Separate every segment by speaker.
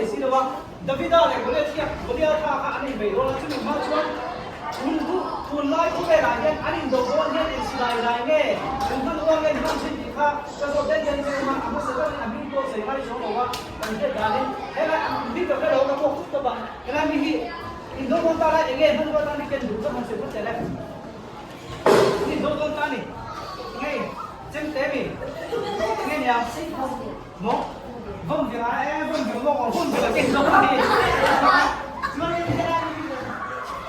Speaker 1: nei si lo a, Davida leh Goliath hian Goliatha kha an inbei dawn a, chumi hma chuan tun hu tunlai khawvelah hian an indo dawn hian eng silai lai nge, eng hmanrua nge an hman thin tih kha ka zawt den den che awm a, a hmasa berin a hming pawh sawi ngai chuang lo a, kan hriat danin helai an hming ka hre lo ka tawk tut tawp a, helai mi hi indo dawn ta lai eng nge hmanrua tan hi ken duh zawk han sawi phawt zel e. Ni do dawn ta ni. Ngei chemte mi. Nge nia. Mo. Vawm vira e vawm vira mo ko vawm vira ken zo ni. Chuan in hera ni ko.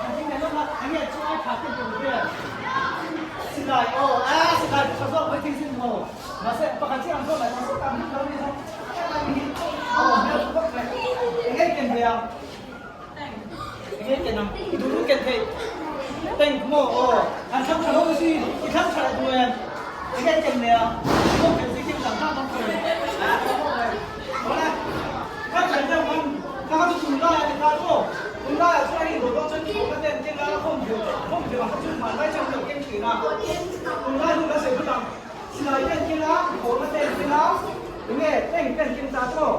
Speaker 1: An tin lo ma ange chu ai kha te bu ve. Silai o a silai tha zo mai thing sin mo. Ma se pakhat chi ang zo mai ma se tam lo ni zo. Ka ni o me ko mai. Nge ken ve ang. Enge ken ang? I duh duh ken theih. Tank maw? Aw. An thlang tha lo si. I thlang tha leh duh em? Enge ken leh ang? Maw ken si kim dang dang dang thei. Aw le. Kha thian deuh man. Kha kha chu tun lai a ti ta maw? Tun lai ah chuan hei dawt dawn chuan thawh na te an keng a, khawm viau khawm viau ang kha chu hmanlai chuan an lo keng thin a. Tun lai hun a sawi phut ang. Silai te an keng a, thawh na te an keng a, enge tank te an keng ta maw?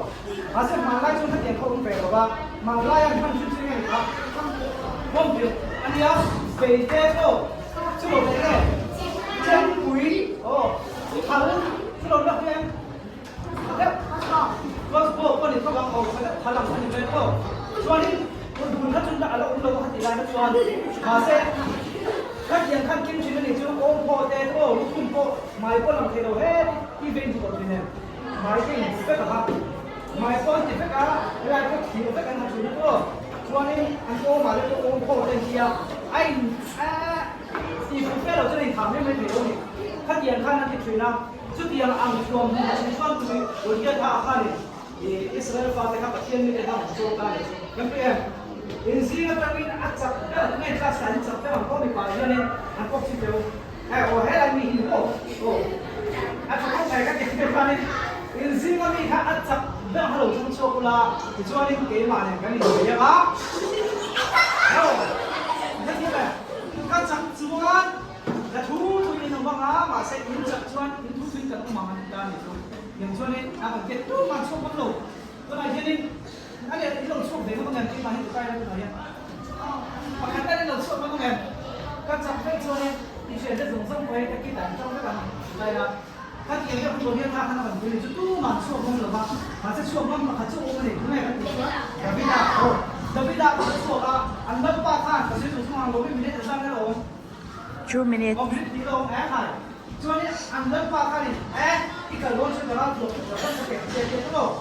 Speaker 1: Mahse hmanlai chuan hetiang kha awm ve lo va, hmanlai an hman chu chu nge ni kha? Bawm tirh a nia, fei te pawh chu lo leh nge? Chempui aw, thal chu lo lak hian tha deuh cross bow pawh ni tawk ang aw, tha deuh thal ang a ni mai maw? Chuanin dun kha chu a la awm lo a kha tih lai kha chuan mahse khatiang khan kim thin a nih chu awm pawh te aw lukhum pawh hmai pawh lang thei lo het i vein duh tawh thin em? Hmai te in vek a ha, hmai pawh an ti vek a, helai pawh thir vek an ha thin a aw. Chuanin an awmah leh pawh awm khawm te an tia, a in eh ti fuh fe lo chuan a inthah mai mai thei lo a ni. Khatiang khan an ti thin a, chutiang ang thuam hmuh a chung chuan tui Goliatha a khanin ih Israel fate kha Pathian mite kha an zawk ta a ni chu. Kan pu em? Inzing atangin a chak ber, tunge class ah in chak ber ang pawh mipa hianin an pawk chi teu. Hei aw helai mi hi maw aw a tha khawp mai ka ti hmel khanin in zinga mi kha a chak ber kha lo chang chhuak ula tichuanin keimah nen kan inbei ang a aw hetiang e ka chak chuan ka thu thu in awm ang a mahse in chak chuan in thu thuin kan awm ang a ti ta a ni chu tiang chuanin a kan ket tum a chhuak ngam lo tunah hianin a leh in lo chhuak ve ngam ang em keimah hi ti kai la tunah hian Pakhat an lo chhuak ngam em? Ka chak vek chuanin i thiante zawng zawng pawhin ka kit ah an tang vek ang lai a. Ka ti ang deuh tur hian kha khan a rawn pui ni chu tumah an chhuak ngam lo va, mahse chhuak ngam pakhat chu a awm a ni. Tunge kan tih chuan Davida aw. Davida kha a chhuak a, an lalpa khan ka zir duh thung ang lo mi minute engzat nge la awm?
Speaker 2: Two minutes.
Speaker 1: Aw minute hnih la awm eh khai. Chuanin an lalpa khanin eh i kal dawn chuan ka ral thuak thuak la ka pe ang che a ti a tawh.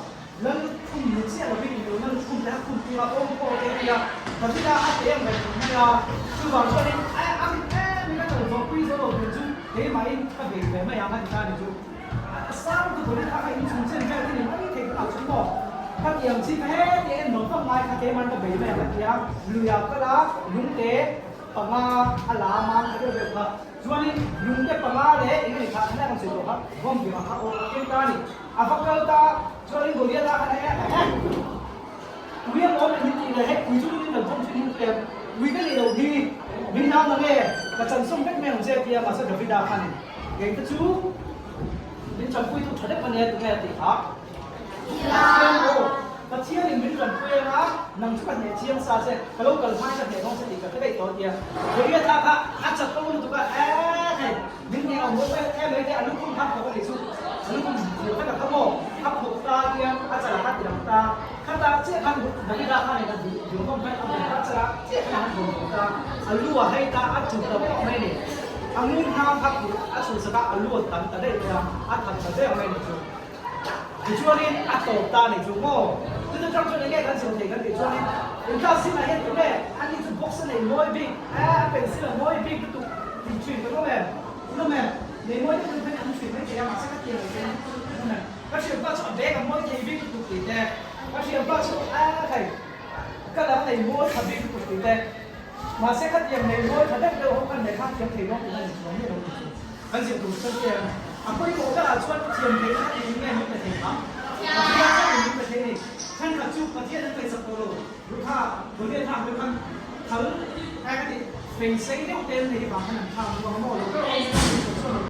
Speaker 1: Lal khum ni chiah lovin in luna lukhum te a khum tir a, awm pawh te a ti a, Davida a te ang ngaihtuah mai a, chuvang chuanin a a mit em in a kal zawh pui zo lo tur chu keimahin ka bei ve mai ang a ti ta ni chu. A sang tu David a kha inchhung chen vel te ni mai thei tunah chuan maw khatiang chi kha heti en lo vang ngai kha keimahin ka bei mai ang a ti a, luiah kal a lungte panga a la mang kha deuh deuh kha. Chuanin lungte panga leh eng nge kha khalai rawn sawi tawh kha bawm bik ang kha aw a keng ta a ni. A va kal ta chuanin Goliatha khan eh eh ui a awm em hi tih leh hei ui chu min kan thawm thin hi em ui ka nih loh hi min hlau na nge ka chan sawm vek mai ang che a ti a mahse Davida khanin kei te chu min chanpui tu tha deuh a nia tunge a tih kha Pathian aw Pathianin min tanpui anga nang chu ka hneh chiang sa che ka lo kal hmain ka hneh dawn che tih ka hre daih tawh a ti a Goliatha kha a chak ko lutuk a eh hei Min hneh awm bawk em em mai te a lukhum kha phawk a nih chu a lukhum zir vek a kha maw a phawk ta hian a chalah kha ti lang ta khatah chiah khan Davida khan in a duh duh ngawm mai a bawm ta a chalah chiah khan a han bawm bawk ta a lu a hei ta a tlu ta pawh mai a ni a ngun hnang kha put a chhun sak a a lu a tam ta daih mai a a that ta daih mai a ni chu tichuanin a tawp ta a ni chu maw chuti chang chuan enge kan zir thei kan tih chuanin in class zinah hian tunge ani chu box a nei mawi bik a a pencil a mawi bik lutuk Tih thin ka rawm em? Ka rawm em? Nei mawi deuh deuh hian an thin mai thei a, mahse ka tiang lo hian ka rawm em? Ka thianpa chu a bag a mawi thei bik lutuk tih te, ka thianpa chu a thei ka dang nei mawi tha bik lutuk tih te, mahse ka tiang nei mawi tha deuh deuh ho khan lehkha an thiam thei dawn tih na ni chuang miah lo tih chu kan zir tur chuan tiang a pawimawh berah chuan thiam theihna kha eng nge min pe thei ang? Pathian chauhin min pe thei a ni. Thenkhat chu Pathian an ngaihsak tawh lo. Rukha, Goliatha hmel khan thal ai ka tih fei sei deuh te an nei vang khan an thlang luang a maw lo.